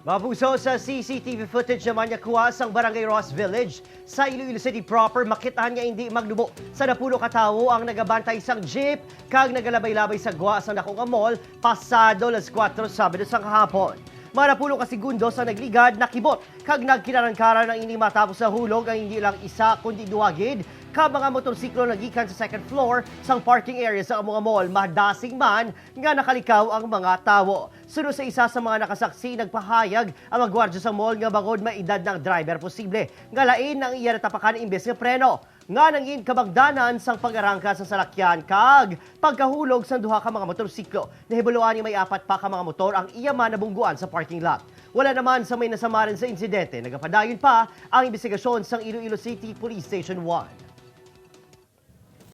Mga puso, sa CCTV footage naman niya kuha sa Barangay Roxas Village sa Iloilo City proper, makitaan nga hindi magnubo sa 10 katawo ang nagabantay sang jeep kag nagalabay-labay sa gwa sa dako nga mall pasado las 4 Sabado sang hapon. Mga 10 ka segundo sa nagligad, nakibot kag nagkinarangkaran ang ini matapos sa hulog ang hindi lang isa kundi duha gid ka mga motorsiklo nagikan sa second floor sang parking area sa mga mall, madasing man nga nakalikaw ang mga tawo. Sunod sa isa sa mga nakasaksi, nagpahayag ang mga gwardya sa mall nga bangod maedad ng driver, posible nga lain ang iya natapakan imbes nga preno nga nangin kabangdanan sang pag-arangka sa salakyan kag pagkahulog sang duha ka mga motorsiklo. Nahibuluan ni may apat pa ka mga motor ang iya man nabungguan sa parking lot. Wala naman sa may nasamaran sa insidente. Nagapadayon pa ang investigasyon sang Iloilo City Police Station 1.